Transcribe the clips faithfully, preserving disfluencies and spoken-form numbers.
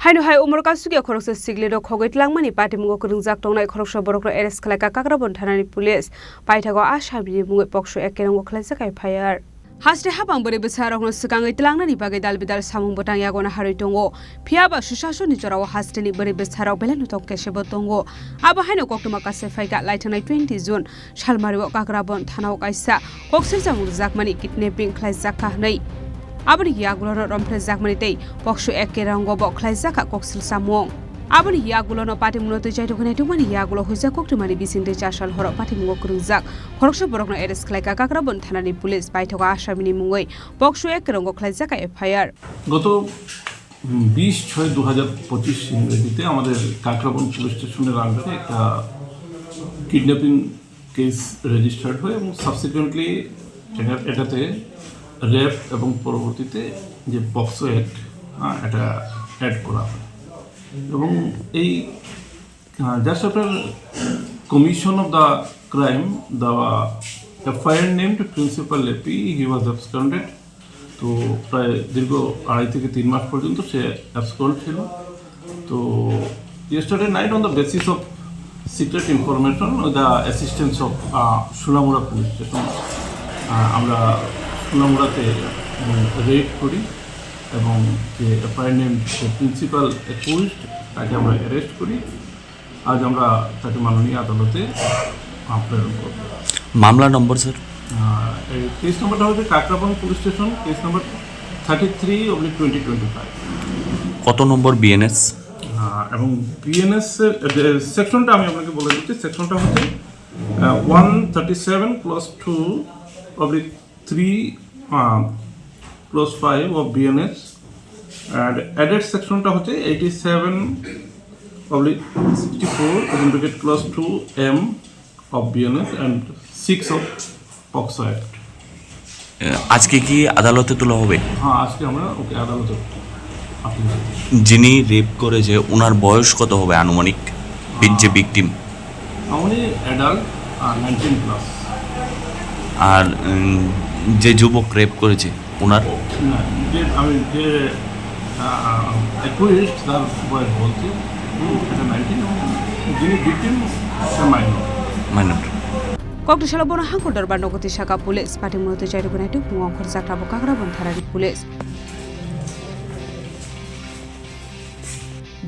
Haino hai umor kasugya khoroksa siklirok khogwi tlangmani patimungo kwrwngjak tongnai khoroksa borokno arrest khlaikha Kakrabon thanani police. Paithago a samini mungwi pokso ek kerong khlaijak F I R. Haste habang bwrwi bwsarokno swkangwi tlangnani bagwi dal bidal samung bwtang yago naharwi tongo. Phiya ba Susasonni jorao hasteni bwrwi bwsarok belai no tong kesebo tongo. Abo haino koktwma kasai phaikha laithangnai twenty June. Salmario Kakrabon thanao kaisa koksirjamung rwjakmani kidnapping khlaijakha hwnwi. Aboni yagulono romphrejakmani tei pokso ek kerongo bo khlaijakha koksirjamung. Aboni yagulono patimungo twi chaitoknai tongmani yagulo huijak koktwmani bisingtwi chasal horo patimungo kwrwngjak khoroksa borokno arrest khlaikha Kakrabon thanani police paithago asamini mungwi pokso ek kerongo khlaijakha F I R. গত বিশ ছয় দু হাজার পঁচিশ ইংরেজিতে আমাদের কাকরাবন পুলিশ স্টেশনের আন্ডারে একটা কিডন্যাপিং কেস রেজিস্টার্ড হয় এবং সাবসিকুয়েন্টলি এটাতে রেপ এবং পরবর্তীতে যে পক্সো অ্যাক্ট, হ্যাঁ, এটা অ্যাড করা হয়। এবং এই, আহ, just after commission of the crime, the F I R named Principal Lepi, he was absconded. তো প্রায় দীর্ঘ আড়াই থেকে তিন মাস পর্যন্ত সে অ্যাবসকন্ড ছিল। তো yesterday night on the basis of secret information with the assistance of, ah, Sonamura police station, ah, আমরা সোনামুড়াতে, উম, রেড করি এবং যে এফআইআর নেম প্রিন্সিপাল অ্যাকিউজড, তাকে আমরা অ্যারেস্ট করি। আজ আমরা তাকে মাননীয় আদালতে, আহ, প্রেরণ করব। মামলা নম্বর, স্যার? আহ, এই কেস নম্বরটা হচ্ছে কাকরাপানি police station, case number thirty three oblique twenty twenty five. কত নম্বর বিএনএস? আহ, এবং বিএনএস এর, এ, সেকশনটা আমি আপনাকে বলে দিচ্ছি। সেকশনটা হচ্ছে, ah, one thirty seven clause two oblique three, ah, clause five of BNS. আর অ্যাডেড সেকশনটা হচ্ছে eighty seven oblique sixty four, bracket clause two M of BNS and six of POCSO act. আহ, আজকে কি আদালতে তোলা হবে? হ্যাঁ, আজকে আমরা ওকে আদালতে পাঠিয়ে দেব। যিনি রেপ করেছে, ওনার বয়স কত হবে আনুমানিক? বি-, যে আহ, ভিকটিম? উনি অ্যাডাল্ট, আহ, নাইনটিন প্লাস। আর, উম, যে যুবক রেপ করেছে, ওনার? না, যে আমি যে, আহ, অ্যাকিউজড, তার বয়স বলছি, হুম, এটা নাইনটিন এবং যিনি ভিকটিম, সে minor. Minor. Kokthai salo bono hangkor dorbar nogo twi saka police, patimung twi chairoknai tubungo ongkhorjak tabuk Kakrabon thanani police.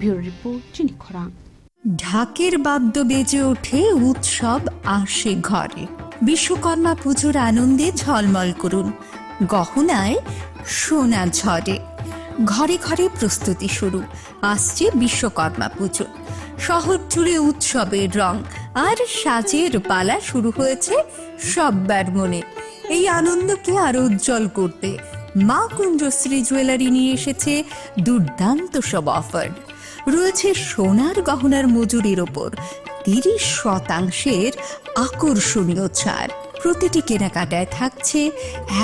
Bureau report, chini khorang. ঢাকের বাদ্য বেজে ওঠে উৎসব আসে ঘরে। বিশ্বকর্মা পুজোর আনন্দে ঝলমল করুন, গহনায় সোনা ঝরে। ঘরে ঘরে প্রস্তুতি শুরু, আসছে বিশ্বকর্মা পুজো। শহর জুড়ে উৎসবের রং আর সাজের পালা শুরু হয়েছে সব্বার মনে। এই আনন্দকে আরো উজ্জ্বল করতে মা কুঞ্জশ্রী জুয়েলারি নিয়ে এসেছে দুর্দান্ত সব অফার। রয়েছে সোনার গহনার মজুরির ওপর তিরিশ শতাংশের আকর্ষণীয় ছাড়। প্রতিটি কেনাকাটায় থাকছে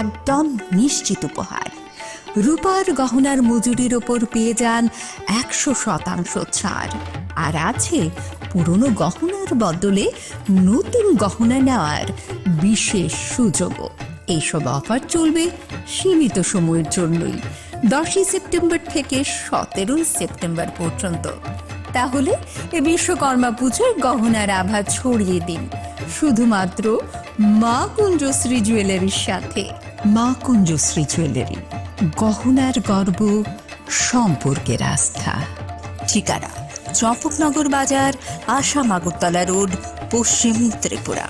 একদম নিশ্চিত উপহার। রূপার গহনার মজুরির ওপর পেয়ে যান একশো শতাংশ ছাড়। আর আছে পুরনো গহনার বদলে নতুন গহনা নেওয়ার বিশেষ সুযোগও। এইসব অফার চলবে সীমিত সময়ের জন্যই, দশই সেপ্টেম্বর থেকে সতেরোই সেপ্টেম্বর পর্যন্ত। তাহলে এ বিশ্বকর্মা পুজোয় গহনার আভা ছড়িয়ে দিন শুধুমাত্র মা কুঞ্জশ্রী জুয়েলারির সাথে। মা কুঞ্জশ্রী জুয়েলারি, গহনার গর্ব, সম্পর্কের আস্থা। ঠিকানা: চম্পকনগর বাজার, আসাম আগরতলা রোড, পশ্চিম ত্রিপুরা।